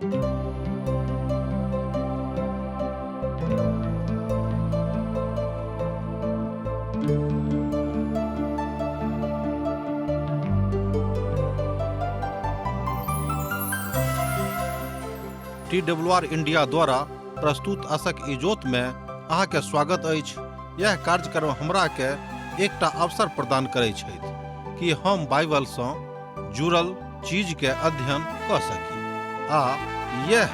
T W R India द्वारा प्रस्तुत असक इजोत में अहाँके स्वागत अछि। यह कार्यक्रम हमरा के एकटा अवसर प्रदान करै छथि कि हम बाइबल सँ जुड़ल चीज के अध्ययन कऽ सकी आ यह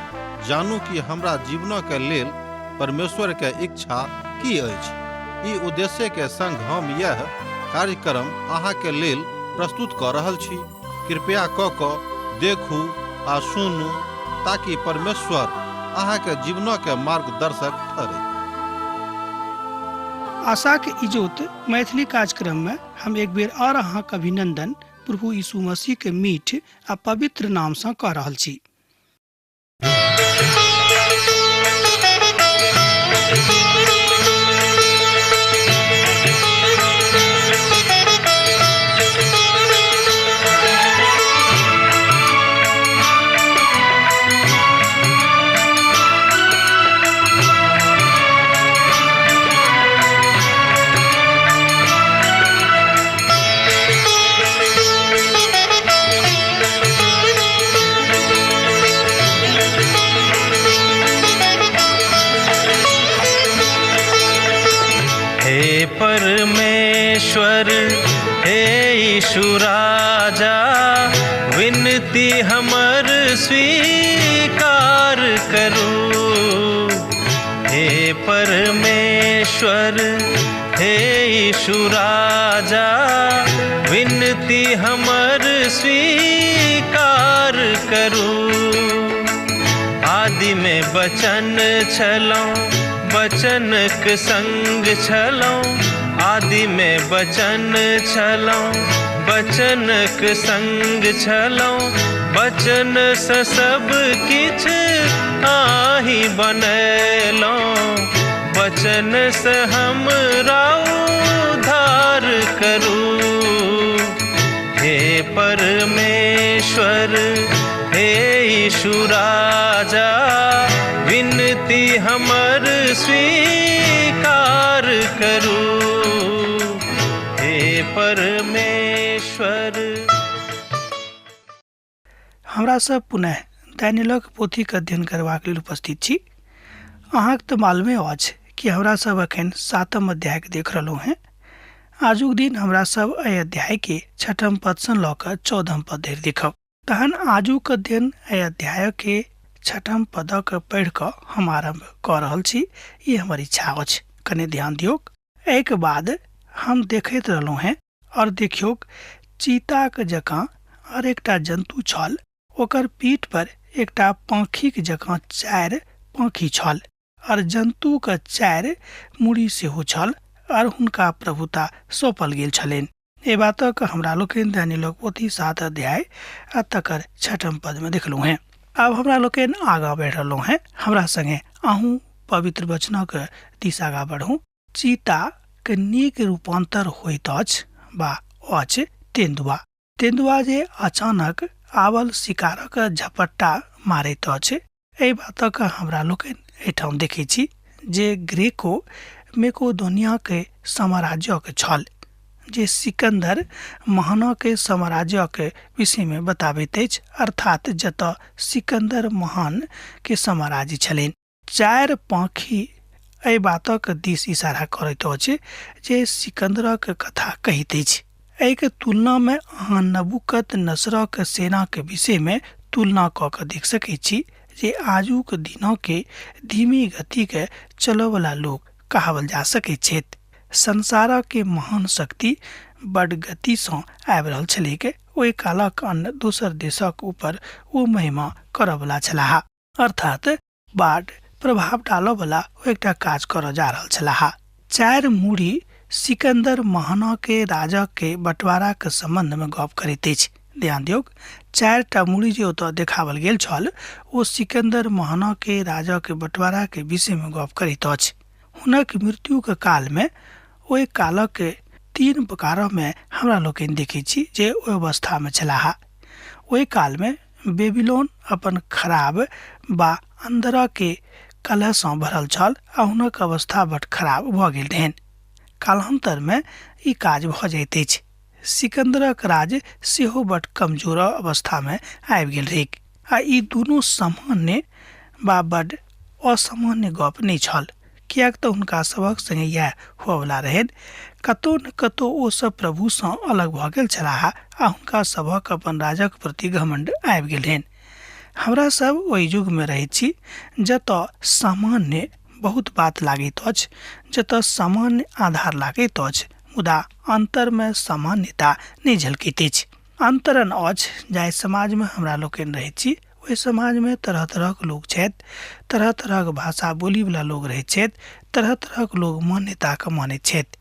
जानू कि हमरा जीवनक के लेल परमेश्वर के इच्छा की अछि। ई उद्देश्य के संग हम यह कार्यक्रम अहाँ के लेल प्रस्तुत कऽ रहल छी। कृपया कऽ कऽ देखू आ सुनू ताकि परमेश्वर अहाँ के जीवनक के मार्गदर्शक ठहरै। आशाक इजोत मैथिली कार्यक्रम में हम एक बेर और अहाँक अभिनंदन प्रभु यीशु मसीह के मीठ आ पवित्र नाम से कऽ रहल छी। हे परमेश्वर, हे यीशु राजा, विनती हमर स्वीकार करू। हे परमेश्वर, हे यीशु राजा, विनती हमर स्वीकार करू। आदि में बचन छलौं, बचनक संग छलौं। आदि में बचन छलौं, बचनक संग छलौं। बचन से सब किछ आही बनेलौं। बचन से हमरा उद्धार करू। हे परमेश्वर, हे यीशु राजा, विनती हमर स्वीकार करू। हे परमेश्वर। हमरा सब पुनः दानियलक पोथीक अध्ययन करबाक लेल उपस्थित छी। अहाँके तऽ मालूमे अछि कि हमरा सब अखन 7म अध्यायके देख रहलहुँ हेँ। आजुक दिन हमरा सब एहि अध्यायके 6म पदसँ लऽ कऽ 14म पद धरि देखब। तहन आजुक अध्ययन एहि अध्यायके 6म पदक पढ़ि कऽ हम आरम्भ कऽ रहल छी। ई हमर इच्छा अछि, कने ध्यान दियौक। एहिके बाद हम देखैत रहलहुँ हेँ और देखियौक, चीताक जकाँ और एकटा जन्तु छल। ओकर पीठ पर एकटा पाँखिक जकाँ 4 पाँखि छल और जन्तुक 4 मूड़ी सेहो छल और हुनका प्रभुता सौंपल गेल छलनि। एहि बातक हमरा लोकनि दानियलक पोथी 7 अध्याय आ तकर 6म पद में देखलहुँ हेँ। आब हमरा लोकनि आगाँ बढ़ि रहलहुँ हेँ। हमरा संगे अहूँ पवित्र वचनक दिस आगाँ बढ़ू। चीता के नीक रूपांतर होइत अछि बा अछि तेंदुआ। तेंदुआ जे अचानक आवल शिकारक झपट्टा मारैत अछि, एहि बातक हमरा लोकनि एहिठाम देखै छी जे ग्रेको मेकोदोनिया के साम्राज्यक छल, जे सिकंदर महान के साम्राज्यक विषय में बताबैत अछि, अर्थात जतऽ सिकंदर महान के साम्राज्य छलनि। 4 पाँखि एहि बातक दिस इशारा करैत अछि जे सिकंदरक कथा कहैत अछि। एहिके तुलना में अहाँ नबूकद नसरक सेनाक विषय में तुलना कऽ कऽ देख सकैत छी जे आजुक दिनके धीमी गति के चलऽवला लोक कहावल जा सकैत छथि। संसारक के महान शक्ति बड गतिसँ आबि रहल छलैक। ओहि कालक अन्य दोसर देशक ऊपर ओ महिमा करऽवला छलाह, अर्थात बाढ़ प्रभाव डालऽ वाला ओ एकटा काज करऽ जा रहल छलाह। 4 मूड़ी सिकंदर महाना के राजा के बंटवारा के संबंध में गप करैत अछि। ध्यान दियौक, 4टा मूड़ी जे ओतऽ देखावल गेल छल ओ सिकंदर महाना के राजा के बंटवारा के विषय में गप करैत अछि। हुनक मृत्यु के काल में ओहि कालक 3 प्रकार में हमरा लोकनि देखै छी जे ओहि अवस्था में छलाह। ओहि काल में बेबीलोन अपन खराब बा अन्दरके कलहसँ भरल छल आ हुनक अवस्था बड खराब भऽ गेल रहनि। कालान्तरमे ई काज भऽ जाइत अछि। सिकन्दरक राज सेहो बड कमजोर अवस्थामे आबि गेल रहैक आ ई दुनू सामान्य बा बड असामान्य गप नहि छल, किएक तऽ हुनका सभक संगे इएह होअवला रहनि। कतौ ने कतौ ओ सब प्रभुसँ अलग भऽ गेल छलाह आ हुनका सभक अपन राजक प्रति घमण्ड आबि गेल रहनि। हमरा सब ओहि युगमे रहैत छी जतऽ सामान्य बहुत बात लागैत अछि, जतऽ सामान्य आधार लागैत अछि, मुदा अन्तरमे सामान्यता नहि झलकैत अछि। अन्तरण अछि जाहि समाजमे हमरा लोकनि रहैत छी ओहि समाजमे तरह तरहक लोक छथि, तरह तरहक भाषा बोलीवला लोक रहैत छथि, तरह तरहक लोक मान्यताके मानैत छथि।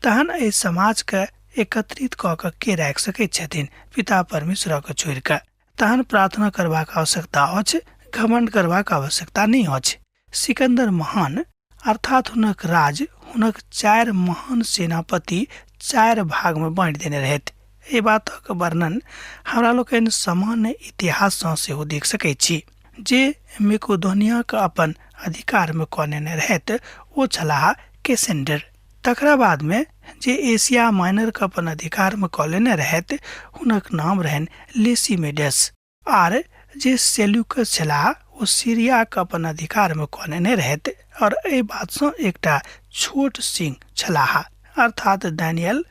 तहन एहि समाजके एकत्रित कऽ कऽ के राखि सकैत छथिन पिता परमेश्वरके छोड़ि कऽ? तहन प्रार्थना करबाक आवश्यकता अछि, घमण्ड करबाक आवश्यकता नहि अछि। सिकन्दर महान अर्थात हुनक राज हुनक चारि महान सेनापति चारि भागमे बाँटि देने रहथि। एहि बातक वर्णन हमरा लोकनि सामान्य इतिहाससँ सेहो देख सकैत छी। जे मेकोदोनियाके अपन अधिकारमे कऽ नेने रहथि ओ छलाह कैसेंडर। तकरा बादमे जे एशिया माइनरके अपन अधिकारमे कऽ लेने रहथि हुनक नाम रहनि लेसीमेडस। आर जे सेल्यूकस छलाह ओ सीरियाके अपन अधिकारमे कऽ लेने रहथि आओर एहि बातसँ एकटा छोट सिंह छलाह। अर्थात दानियल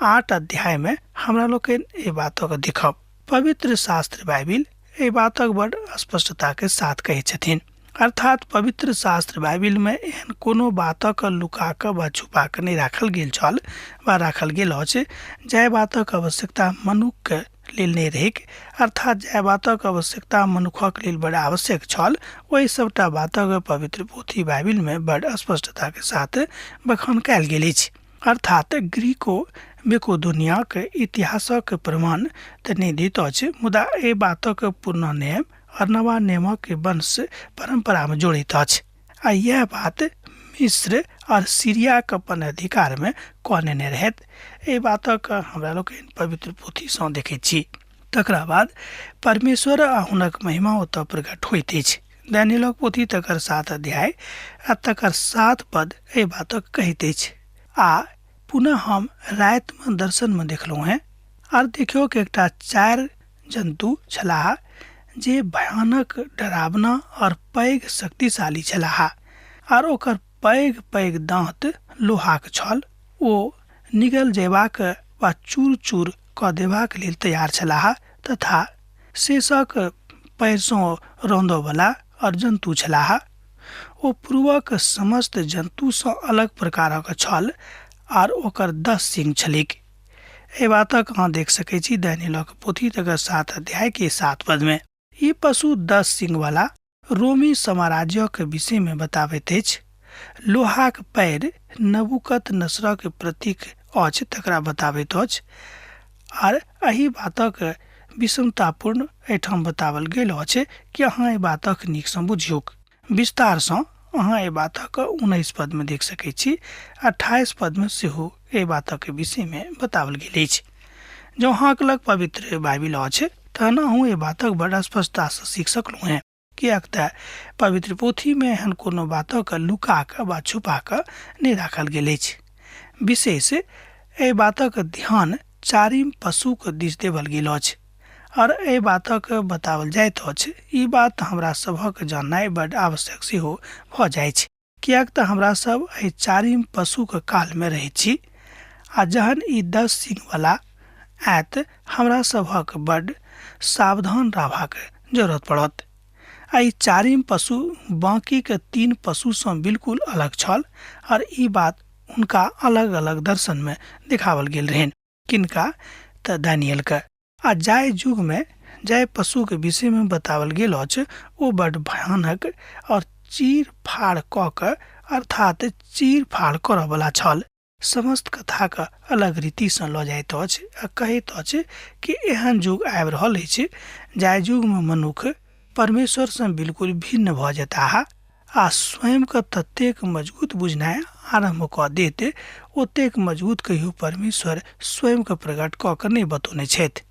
8 अध्यायमे हमरा लोकनि एहि बातक देखब। पवित्र शास्त्र बाइबिल एहि बातक बड स्पष्टताके साथ कहै छथिन। अर्थात पवित्र शास्त्र बाइबिलमे एहन कोनो बातक लुका कऽ वा छुपा कऽ नहि राखल गेल छल वा राखल गेल अछि जाहि बातक आवश्यकता मनुखके लेल नहि रहैक। अर्थात जाहि बातक आवश्यकता मनुखक लेल बड़ आवश्यक छल ओहि सभटा बातक पवित्र पोथी बाइबिलमे बड़ स्पष्टताके साथ बखान कयल गेल अछि। अर्थात ग्रीको मेकोदोनियाक इतिहासक प्रमाण तऽ नहि दैत अछि, मुदा एहि बातक पुरना नियम आओर नवा नियमक वंश परम्परामे जोड़ैत अछि आ इएह बात मिस्र आओर सीरियाक अपन अधिकारमे कऽ नेने रहथि। एहि बातक हमरा लोकनि पवित्र पोथीसँ देखैत छी। तकरा बाद परमेश्वर आ हुनक महिमा ओतऽ प्रकट होइत अछि। दानियलक पोथी तकर 7 अध्याय आ तकर 7 पद एहि बातक कहैत अछि। आ पुनः हम रातिमे दर्शनमे देखलहुँ हेँ, आर देखियौ कि एकटा 4 जन्तु छलाह जे भयानक, डरावना और पैघ शक्तिशाली छलाह, आर ओकर पैघ पैघ दाँत लोहाक छल। ओ निगल जयबाक वा चूर चूर कऽ देबाक लेल तैयार छलाह तथा शेषक पैरसँ रौंदऽवला और जन्तु छलाह। ओ पूर्वक समस्त जन्तुसँ अलग प्रकारक छल आर ओकर 10 सिंह छलैक। एहि बातक अहाँ देख सकै छी दानियलक पोथी तकर 7 अध्याय के 7 पद में। ई पशु 10 सिंह वाला रोमी साम्राज्यक विषय में बताबैत अछि। लोहाक पैर नबूकत नसरक प्रतीक अछि तकरा बताबैत अछि आर एहि बातक विषमतापूर्ण एहिठाम बताओल गेल अछि कि अहाँ एहि बातक नीकसँ बुझियौक। विस्तारसँ अहाँ एहि बातक 19 पदमे देख सकैत छी। 28 पदमे सेहो एहि बातक विषयमे बताओल गेल अछि। जँ अहाँके लग पवित्र बाइबिल अछि तहन अहूँ एहि बातक बड़ स्पष्टतासँ सीख सकलहुँ हेँ, किएक तऽ पवित्र पोथीमे एहन कोनो बातक लुका कऽ वा छुपा कऽ नहि राखल गेल अछि। विशेष एहि बातक ध्यान चारिम पशुक दिस देवल गेल अछि और एहि बातक बताओल जाइत अछि। ई बात हमरा सभक जाननाइ बड आवश्यक सेहो भऽ जाइछ, किएक तऽ हमरा सब एहि चारिम पशुक कालमे रहैत छी आ जहन ई 10 सिंहवला आयत हमरा सभक बड सावधान रहबाक जरूरत पड़त। आ ई चारिम पशु बाँकीके 3 पशुसँ बिल्कुल अलग छल और ई बात हुनका अलग अलग दर्शनमे देखाओल गेल रहनि। किनका? तऽ दानियलके। आ जाहि युगमे जाहि पशुके विषयमे बताओल गेल अछि ओ बड भयानक और चीर फाड़ कऽ कऽ अर्थात चीर फाड़ करऽवला छल। समस्त कथाके अलग रीतिसँ लऽ जाइत अछि आ कहैत अछि कि एहन युग आबि रहल अछि जाहि युगमे मनुख परमेश्वरसँ बिल्कुल भिन्न भऽ जेताह आ स्वयंके ततेक मजबूत बुझनाइ आरम्भ कऽ देत ओतेक मजबूत कहियो परमेश्वर स्वयंके प्रकट कऽ कऽ नहि बतौने छथि।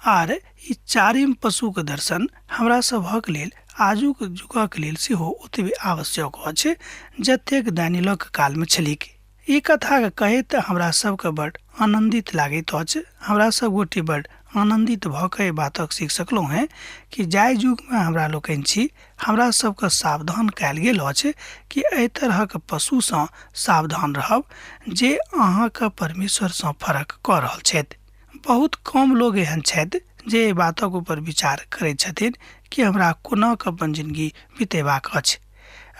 आर ई चारिम पशुक दर्शन हमरा सभक लेल आजुक युगक लेल सेहो ओतबे आवश्यक अछि जतेक दानियलक कालमे छलैक। ई कथाके कहैत हमरा सबके बड़ आनन्दित लागैत अछि। हमरा सब गोटे बड़ आनन्दित भऽ कऽ एहि बातक सीख सकलहुँ हेँ कि जाहि युगमे हमरा लोकनि छी, हमरा सबके सावधान कयल गेल अछि कि एहि तरहक पशुसँ सावधान रहब जे अहाँके परमेश्वरसँ फरक कऽ रहल छथि। बहुत कम लोग एहन छथि जे एहि बातक ऊपर विचार करैत छथिन कि हमरा कोना कऽ अपन जिनगी बितेबाक अछि।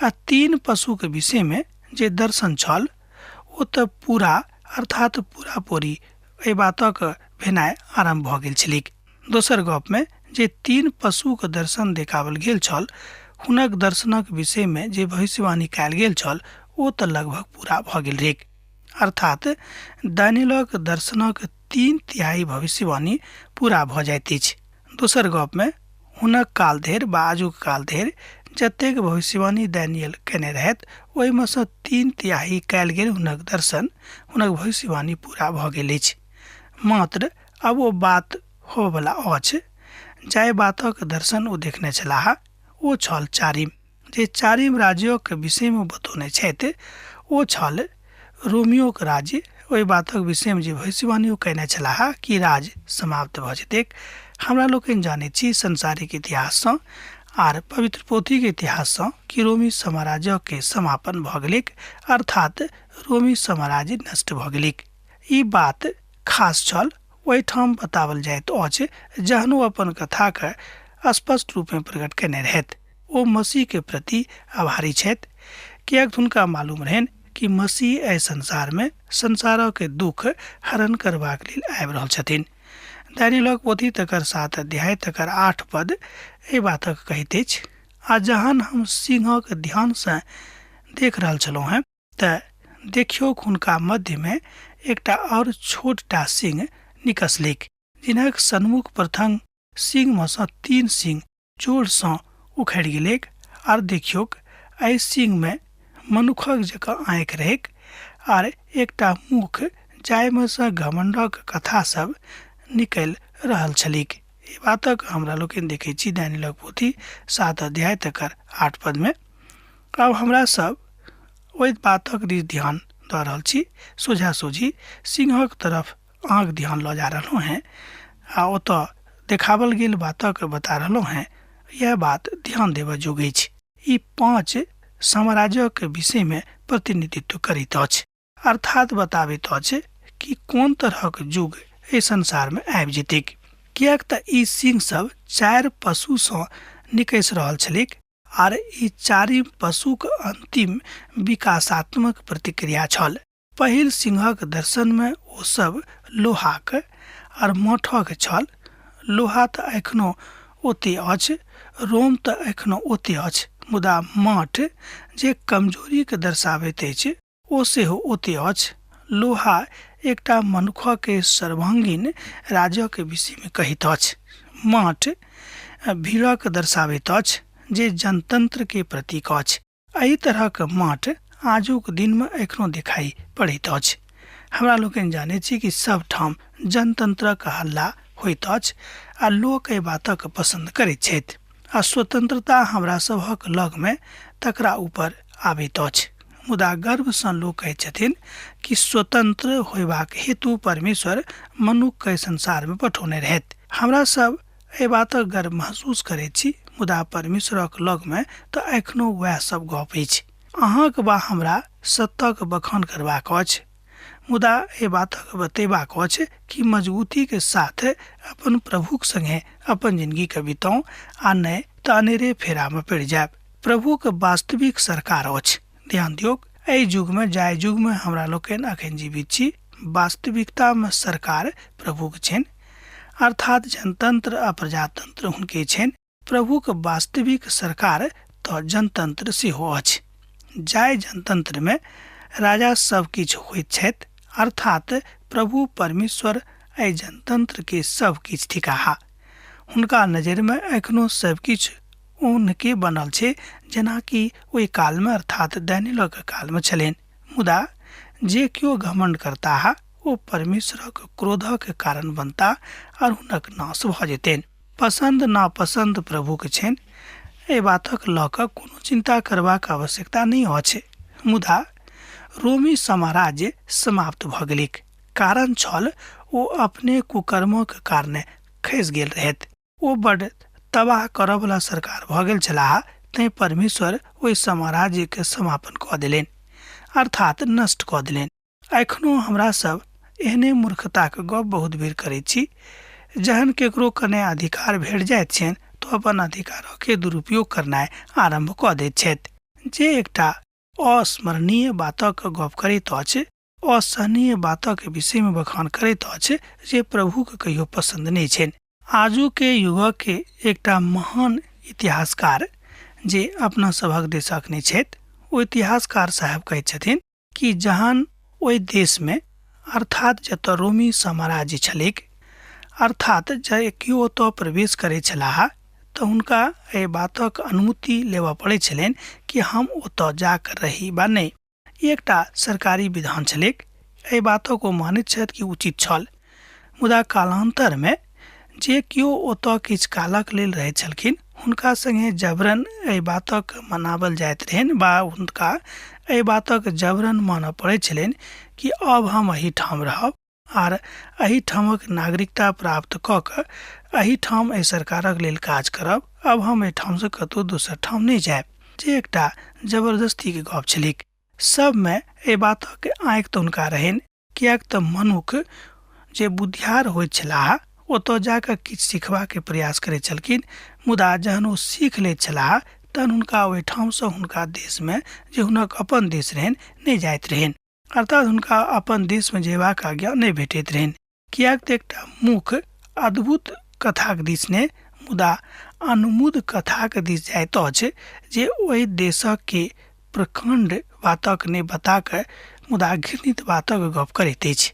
आ तीन पशुके विषयमे जे दर्शन छल ओ तऽ पूरा अर्थात पूरा पूरी एहि बातक भेनाइ आरम्भ भऽ गेल छलैक। दोसर गपमे जे तीन पशुक दर्शन देखाओल गेल छल, हुनक दर्शनक विषयमे जे भविष्यवाणी कयल गेल छल ओ तऽ लगभग पूरा भऽ गेल रहैक। अर्थात दानियलक दर्शनक 3/3 भविष्यवाणी पूरा भऽ जाइत अछि। दोसर गपमे हुनक काल धरि वा आजुक काल धरि जतेक भविष्यवाणी दानियल कयने रहथि ओहिमे सँ 3/3 कयल गेल हुनक दर्शन, हुनक भविष्यवाणी पूरा भऽ गेल अछि। मात्र आब ओ बात होबयवला अछि जाहि बातक दर्शन ओ देखने छलाह ओ छल चारिम। जे चारिम राज्यक विषयमे बतौने छथि ओ छल रोमियोक राज्य। ओहि बातक विषयमे जे भविष्यवाणी ओ कयने छलाह कि राज्य समाप्त भऽ जेतैक। हमरा लोकनि जानैत छी संसारिक इतिहाससँ आर पवित्र पोथीके इतिहाससँ कि रोमी साम्राज्यके समापन भऽ गेलैक, अर्थात रोमी साम्राज्य नष्ट भऽ गेलैक। ई बात खास छल ओहिठाम बताओल जाइत अछि जहन ओ अपन कथाके स्पष्ट रूपमे प्रकट कयने रहथि। ओ मसीहके प्रति आभारी छथि, किएक हुनका मालूम रहनि कि मसीह एहि संसारमे संसारक दुख हरण करबाक लेल आबि रहल छथिन। दानियलक पोथी तकर 7 अध्याय तकर 8 पद एहि बातक कहैत अछि। आ जहन हम सिंहक ध्यानसँ देख रहल छलहुँ हेँ तऽ देखियौक हुनका मध्यमे एकटा आओर छोटटा सिंह निकसलैक, जिनक सन्मुख प्रथम सिंहमे सँ 3 सिंह जोरसँ उखड़ि गेलैक। आर देखियौक एहि सिंहमे मनुखक जकाँ आँखि रहैक आर एकटा मुख जाहिमे सँ घमण्डक कथा सब निकलि रहल छलैक। एहि बातक हमरा लोकनि देखैत छी दानियलक पोथी 7 अध्याय तकर 8 पदमे। आब हमरा सब ओहि बातक दिस ध्यान दऽ रहल छी। सोझा सोझी सिंहक तरफ अहाँके ध्यान लऽ जा रहलहुँ हेँ आ ओतऽ देखावल गेल बातक बता रहलहुँ हेँ। यह बात ध्यान देबऽ जोग अछि। ई 5 साम्राज्यक विषयमे प्रतिनिधित्व करैत अछि, अर्थात बताबैत अछि कि कोन तरहक युग एहि संसारमे आबि जेतैक। किएक तऽ ई सिंह सब 4 पशुसँ निकसि रहल छलैक आर ई चारिम पशुक अंतिम विकासात्मक प्रतिक्रिया छल। पहिल सिंहक दर्शनमे ओ सब लोहाक आर मठक छल। लोहा तऽ एखनो ओते अछि, रोम तऽ एखनो ओते अछि, मुदा मठ जे कमजोरीके दर्शाबैत अछि ओ सेहो ओते अछि। लोहा एकटा मनुखके सर्वांगीण राज्यके विषयमे कहैत अछि। मठ भीड़क दर्शाबैत अछि जे जनतंत्रके प्रतीक अछि। एहि तरहक मठ आजुक दिनमे एखनो देखाइ पड़ैत अछि। हमरा लोकनि जानैत छी कि सब ठाम जनतंत्रक हल्ला होइत अछि आ लोक एहि बातक पसंद करैत छथि आ स्वतंत्रता हमरा सभक लगमे तकरा ऊपर आबैत अछि। मुदा गर्वसँ लोक कहैत छथिन कि स्वतंत्र होयबाक हेतु परमेश्वर मनुखके संसारमे पठौने रहथि। हमरा सब एहि बातक गर्व महसूस करैत छी, मुदा परमेश्वरक लगमे तऽ एखनो वएह सब गप अछि। अहाँक वा हमरा सत्यक बखान करबाक अछि, मुदा एहि बातक बतेबाक अछि कि मजबूतीके साथ अपन प्रभुक संगे अपन जिंदगीके बिताउ आ नहि तऽ अनेरे फेरामे पड़ि जायब। प्रभुक वास्तविक सरकार अछि। ध्यान दियौक, एहि युगमे जाहि युगमे हमरा लोकनि अखन जीवित छी, वास्तविकतामे सरकार प्रभुक छनि, अर्थात जनतंत्र आ प्रजातंत्र हुनके छनि। प्रभुक वास्तविक सरकार तऽ जनतंत्र सेहो अछि। जाहि जनतंत्रमे राजा सब किछु होइत छथि, अर्थात प्रभु परमेश्वर एहि जनतंत्रके सब किछु थिकाह। हुनका नजरिमे एखनो सब किछु हुनके बनल छै, जेनाकि ओहि कालमे अर्थात दानियलक कालमे छलनि। मुदा जे केओ घमंड करताह ओ परमेश्वरक क्रोधक कारण बनता आर हुनक नाश भऽ जेतनि। पसन्द नापसन्द प्रभुके छनि, एहि बातक लऽ कऽ कोनो चिन्ता करबाक आवश्यकता नहि अछि। मुदा रोमी साम्राज्य समाप्त भऽ गेलैक। कारण छल ओ अपने कुकर्मक कारणे खसि गेल रहथि। ओ बड्ड तबाह करऽवला सरकार भऽ गेल छलाह, तेँ परमेश्वर ओहि साम्राज्यके समापन कऽ देलनि, अर्थात नष्ट कऽ देलनि। एखनो हमरा सब एहने मूर्खताक गप बहुत बेर करैत छी। जहन केकरो कने अधिकार भेट जाइत छनि तऽ अपन अधिकारके दुरुपयोग करनाइ आरम्भ कऽ दैत छथि, जे एकटा अस्मरणीय बातक गप करैत अछि, असहनीय बातक विषयमे बखान करैत अछि जे प्रभुके कहियो पसन्द नहि छनि। आजुके युगके एकटा महान इतिहासकार जे अपना सभक देशक नहि छथि, ओ इतिहासकार साहेब कहैत छथिन कि जहन ओहि देशमे अर्थात जतऽ रोमी साम्राज्य छलैक, अर्थात जे केओ ओतऽ प्रवेश करै छलाह तऽ हुनका एहि बातक अनुमति लेबऽ पड़ै छलनि कि हम ओतऽ जाकऽ रही वा नहि। ई एकटा सरकारी विधान छलैक। एहि बातक ओ मानैत छथि कि उचित छल। मुदा कालान्तरमे जे केओ ओतऽ किछु कालक लेल रहैत छलखिन हुनका सङ्गे जबरन एहि बातक मनावल जाइत रहनि वा हुनका एहि बातक जबरन मानऽ पड़ैत छलनि कि अब हम एहिठाम रहब आर एहिठामक नागरिकता प्राप्त कऽ कऽ एहिठाम एहि सरकारक लेल काज करब, अब हम एहिठामसँ कतहु दोसर ठाम नहि जायब, जे एकटा जबरदस्तीके गप छलैक। सबमे एहि बातक आँखि तऽ हुनका रहनि, किएक तऽ मनुख जे बुधियार होइत छलाह ओतऽ जाकऽ किछु सिखबाके प्रयास करैत छलखिन, मुदा जहन ओ सीख लैत छलाह तहन हुनका ओहिठामसँ हुनका देशमे जे हुनक अपन देश रहनि नहि जाइत रहनि, अर्थात हुनका अपन देशमे जेबाक आज्ञा नहि भेटैत रहनि, किएक तऽ एकटा मुख अद्भुत कथाक दिस नहि मुदा अनुमुद कथाक दिस जाइत अछि जे ओहि देशक के प्रकाण्ड बातक नहि बता कऽ मुदा घृणित बातक गप करैत अछि।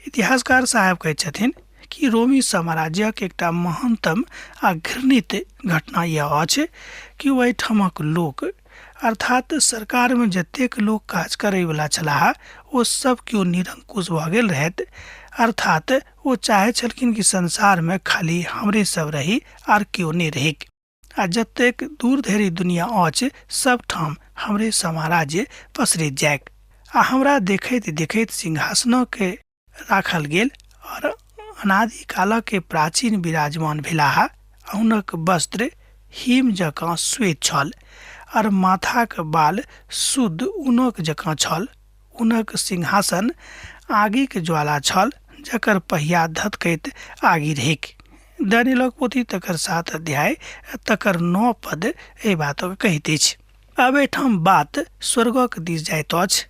इतिहासकार साहेब कहैत छथिन कि रोमी साम्राज्यक एकटा महानतम आ घृणित घटना यह अछि कि ओहिठामक लोक अर्थात सरकारमे जतेक लोक काज करैवला छलाह ओ सब केओ निरंकुश भऽ गेल रहथि, अर्थात ओ चाहै छलखिन कि संसारमे खाली हमरे सब रही आर केओ नहि रहिक, आ जतेक दूर धरि दुनिया अछि सब ठाम हमरे साम्राज्य पसरैत जाइक। आ हमरा देखैत देखैत सिंहासनके राखल गेल और अनादिकालके प्राचीन विराजमान भेलाह। हुनक वस्त्र हिम जकाँ श्वेत छल और माथाक बाल शुद्ध ऊनक जकाँ छल। हुनक सिंहासन आगिक ज्वाला छल जकर पहिया धधकैत आगि रहैक। दानियलक पोथी तकर 7 अध्याय तकर 9 पद एहि बातक कहैत अछि। आब एहिठाम बात स्वर्गक दिस जाइत अछि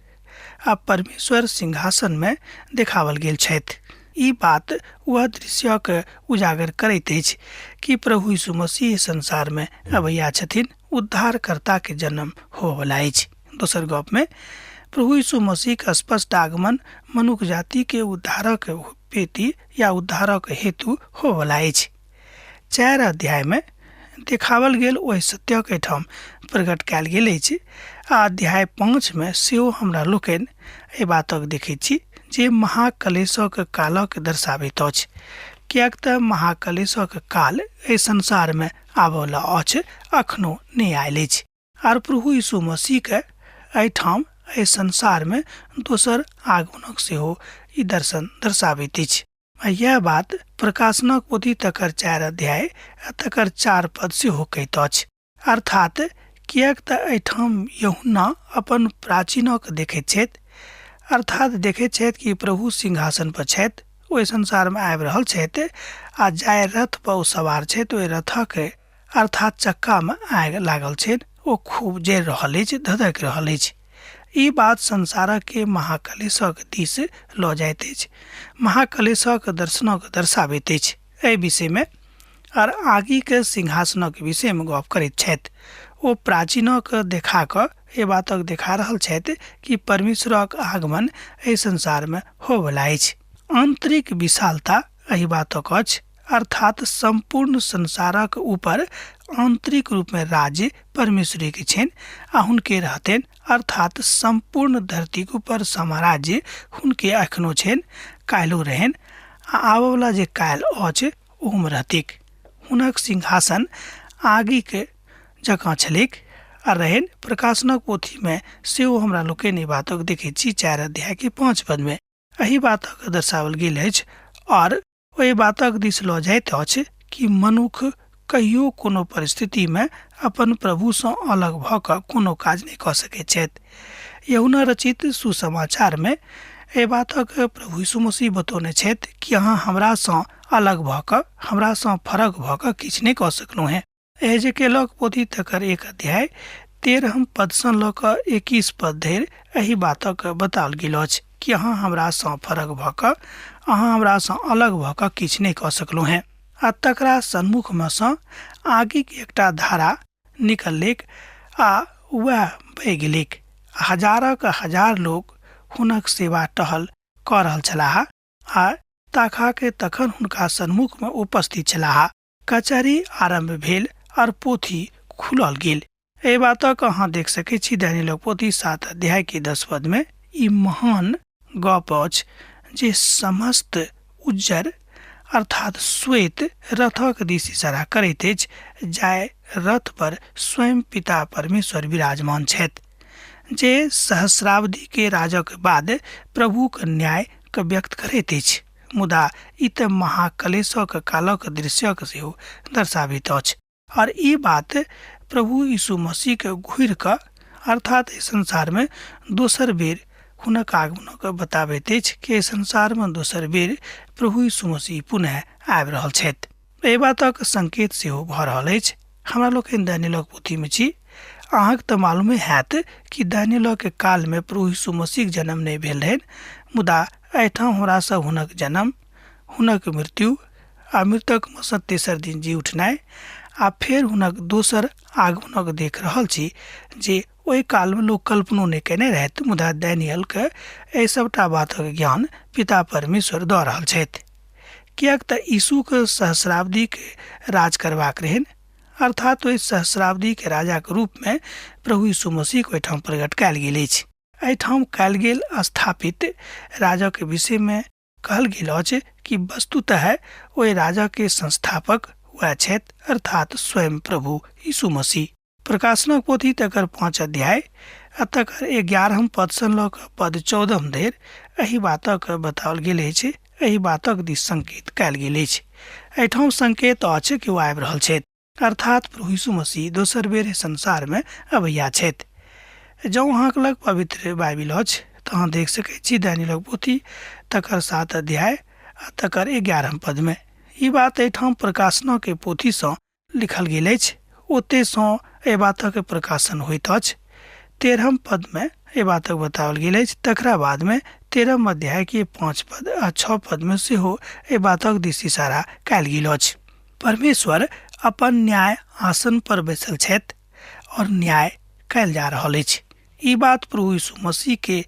आ परमेश्वर सिंहासन में देखावल गेल छथि। ई बात वह दृश्यक उजागर करैत अछि कि प्रभु यीशु मसीह संसार में अबैया छथिन, उद्धारकर्ता के जन्म होवला अछि। दोसर गप में प्रभु यीशु मसीह के स्पष्ट आगमन मनुख जाति के उद्धारक पेती या उद्धारक हेतु होवला अछि। 4 अध्याय में देखावल गेल ओहि सत्यक एहिठाम प्रकट कयल गेल अछि आ अध्याय 5 में सेहो हमरा लोकनि एहि बातक देखैत छी जे महाकलेशक कालक दर्शाबैत अछि, किएक तऽ महाकलेशक काल एहि संसार में आबऽवला अछि, अखनो नहि आयल अछि। आर प्रभु यीशु मसीह के एहिठाम एहि संसार में दोसर आगमनक सेहो ई दर्शन दर्शाबैत अछि। आ यैह बात प्रकाशनक पोथी तकर 4 अध्याय आ तकर 4 पद सेहो कहैत अछि। अर्थात किएक तऽ एहिठाम यूहन्ना अपन प्राचीनक देखैत छथि, अर्थात देखैत छथि कि प्रभु सिंहासन पर छथि, ओहि संसार में आबि रहल छथि आ जाहि रथ पर ओ सवार छथि ओहि रथक अर्थात चक्का में आगि लागल छनि, ओ खूब जरि रहल अछि, धधकि रहल अछि। ई बात संसारक के महाकलेशक दिस लऽ जाइत अछि, महाकलेशक दर्शनक दर्शाबैत अछि। एहि विषय में आर आगि के सिंहासनक विषय में गप करैत छथि। ओ प्राचीनक देखा कऽ एहि बातक देखा रहल छथि कि परमेश्वरक आगमन एहि संसार में होवला अछि। आंतरिक विशालता एहि बातक अछि। अर्थात सम्पूर्ण संसारक ऊपर आंतरिक रूपमे राज्य परमेश्वरेके छनि आ हुनके रहतनि, अर्थात सम्पूर्ण धरतीके ऊपर साम्राज्य हुनके एखनो छनि, काल्हिो रहनि आ आबयवला जे काल्हि अछि ओहोमे रहतिक। हुनक सिंहासन आगिके जकाँ छलैक आ रहनि। प्रकाशनक पोथीमे सेहो हमरा लोकनि ई बातक देखैत छी 4 अध्यायके 5 पदमे एहि बातक दर्शाओल गेल अछि आओर ओहि बातक दिस लऽ जाइत अछि कि मनुख कहियो कोनो परिस्थितिमे अपन प्रभुसँ अलग भऽ कऽ कोनो काज नहि कऽ सकैत छथि। यूहन्ना रचित सुसमाचारमे एहि बातक प्रभु यीशु मसीह बतौने छथि कि अहाँ हमरासँ अलग भऽ कऽ, हमरासँ फरक भऽ कऽ किछु नहि कऽ सकलहुँ हेँ। एहजेकेलक पोथी तकर 1 अध्याय 13 पदसँ लऽ कऽ 21 पद धरि एहि बातक बताओल गेल अछि कि अहाँ हमरासँ फरक भऽ कऽ, अहाँ हमरासँ अलग भऽ कऽ किछु नहि कऽ सकलहुँ हेँ। आ तकरा सन्मुखमे सँ आगिक एकटा धारा निकललैक आ वएह बहि गेलैक। हजारक हजार लोक हुनक सेवा टहल कऽ रहल छलाह आ ताखाके तखन हुनका सन्मुखमे उपस्थित छलाह। कचहरी आरम्भ भेल और पोथी खुलल गेल। एहि बातक अहाँ देख सकैत छी दानिय्येलक पोथी 7 अध्याय के 10 पद में। ई महान गप अछि जे समस्त उज्जर अर्थात श्वेत रथक दिस इशारा करैत अछि, जाहि रथ पर स्वयं पिता परमेश्वर विराजमान छथि, जे सहस्राब्दी के राजक बाद प्रभुक न्याय के व्यक्त करैत अछि। मुदा ई तऽ महाकलेशक कालक दृश्यक सेहो दर्शाबैत अछि और ई बात प्रभु यीशु मसीह के घुरि कऽ अर्थात एहि संसार में दोसर बेर हुनक आगमनक बताबैत अछि कि एहि संसार में दोसर बेर प्रभु यीशु मसीह पुनः आबि रहल छथि। एहि बातक संकेत सेहो भऽ रहल अछि। हमरा लोकनि दानिय्येलक पोथीमे छी। अहाँके तऽ मालूमे हैत कि दानिय्येलक कालमे प्रभु यीशु मसीहक जन्म नहि भेल रहनि, मुदा एहिठाम हमरा सब हुनक जन्म, हुनक मृत्यु आ मृतकमे सँ तेसर दिन जी उठनाइ आ फेर हुनक दोसर आगमनक देख रहल छी, जे ओहि कालमे लोक कल्पनो नहि कयने रहथि, मुदा दानिय्येलके एहि सबटा बातक ज्ञान पिता परमेश्वर दऽ रहल छथि। किएक तऽ यीशुके सहस्राब्दीके राज करबाक रहनि, अर्थात ओहि सहस्राब्दीके राजाके रूपमे प्रभु यीशु मसीहके ओहिठाम प्रकट कयल गेल अछि। एहिठाम कयल गेल स्थापित राजाके विषयमे कहल गेल अछि कि वस्तुतः ओहि राजाके संस्थापक वएह छथि, अर्थात स्वयं प्रभु यीशु मसीह। प्रकाशनक पोथी तकर 5 अध्याय आ तकर 11 पदसँ लऽ कऽ पद 14 धरि एहि बातक बताओल गेल अछि, एहि बातक दिस संकेत कयल गेल अछि। एहिठाम संकेत अछि कि ओ आबि रहल छथि, अर्थात प्रभु यीशु मसीह दोसर बेर संसारमे अबैया छथि। जँ अहाँके लग पवित्र बाइबिल अछि तऽ अहाँ देख सकैत छी दानिय्येलक पोथी तकर 7 अध्याय आ तकर 11 पदमे ई बात एहिठाम प्रकाशनके पोथीसँ लिखल गेल अछि। ओतेसँ एहि बातक प्रकाशन होइत अछि। 13 पदमे एहि बातक बताओल गेल अछि। तकरा बादमे 13 अध्यायके 5 पद आ 6 पदमे सेहो एहि बातक दिस इशारा कयल गेल अछि। परमेश्वर अपन न्याय आसन पर बैसल छथि और न्याय कयल जा रहल अछि। ई बात प्रभु यीशु मसीह के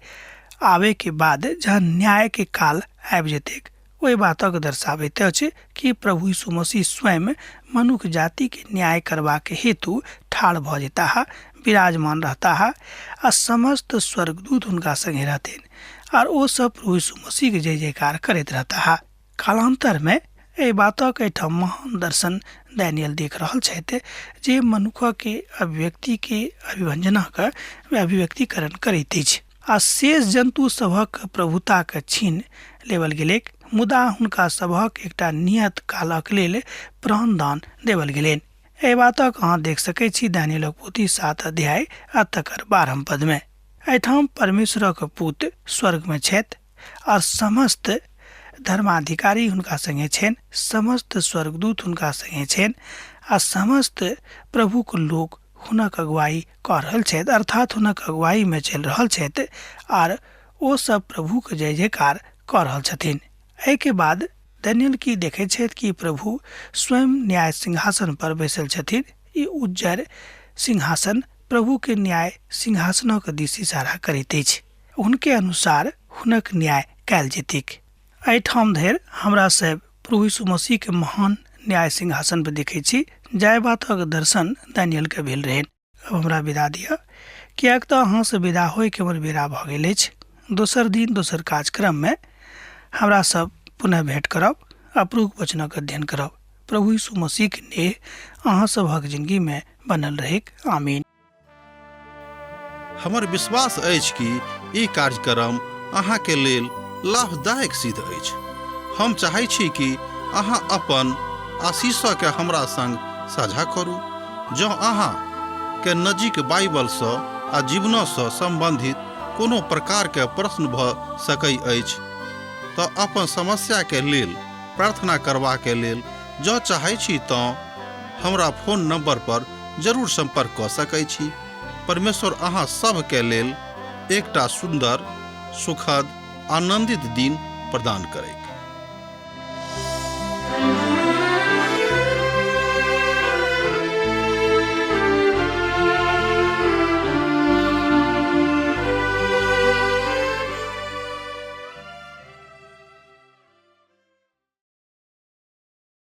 आवे के बाद जहन न्याय के काल आबि जेतैक ओहि बातक दर्शाबैत अछि कि प्रभु यीशु मसीह स्वयं मनुख जाति के न्याय करबाक हेतु ठाढ़ भऽ जेताह, विराजमान रहताह आ समस्त स्वर्गदूत हुनका संगे रहथिन आर ओ सब प्रभु यीशु मसीह के जय जयकार करैत रहताह। कालांतर में एहि बातक एहिठाम महान दर्शन दानियल देख रहल छथि जे मनुख के अभिव्यक्ति के अभिव्यंजना के अभिव्यक्तिकरण करैत अछि आ शेष जन्तु सभक प्रभुताके छीन लेवल गेलैक, मुदा हुनका सभक एकटा नियत कालक लेल प्राणदान देवल गेलनि। एहि बातक अहाँ देख सकैत छी दानियलक पोथी 7 अध्याय आ तकर 12 पदमे। एहिठाम परमेश्वरक पुत स्वर्गमे छथि और समस्त धर्माधिकारी हुनका संगे छनि, समस्त स्वर्गदूत हुनका संगे छनि आ समस्त प्रभुक लोक हुनक अगुवाई कऽ रहल छथि, अर्थात हुनक अगुवाईमे चलि रहल छथि आर ओ सब प्रभुक जय जयकार कऽ रहल छथिन। एहिके बाद दानियल की देखैत छथि कि प्रभु स्वयं न्याय सिंहासन पर बैसल छथिन। ई उज्जर सिंहासन प्रभु के न्याय सिंहासनक दिस इशारा करैत अछि। हुनके अनुसार हुनक न्याय कयल जेतैक। एहिठाम धरि हमरा सब प्रभु यीशु मसीह के महान न्याय सिंहासन पर देखै छी, जाहि बातक दर्शन दानियल के भेल रहनि। अब हमरा विदा दिअ, किएक तऽ अहाँसँ विदा होइके हमर बेरा भऽ गेल अछि। दोसर दिन दोसर कार्यक्रममे हमरा सब पुनः भेंट करब आ प्रभुक वचनक अध्ययन करब। प्रभु यीशु मसीहके नेह अहाँ सभक जिंदगीमे बनल रहैक। आमीन। हमर विश्वास अछि कि ई कार्यक्रम अहाँके लेल लाभदायक सिद्ध अछि। हम चाहै छी कि अहाँ अपन आशीषके हमरा संग साझा करू। जँ अहाँ के नजीक बाइबलसँ आ जीवनसँ सम्बन्धित कोनो प्रकारके प्रश्न भऽ सकै अछि तऽ अपन समस्याके लेल प्रार्थना करबाके लेल जँ चाहै छी तँ हमरा फोन नंबर पर जरूर संपर्क कऽ सकै छी। परमेश्वर अहाँ सभके लेल एकटा सुन्दर, सुखद, आनंदित दिन प्रदान करैत।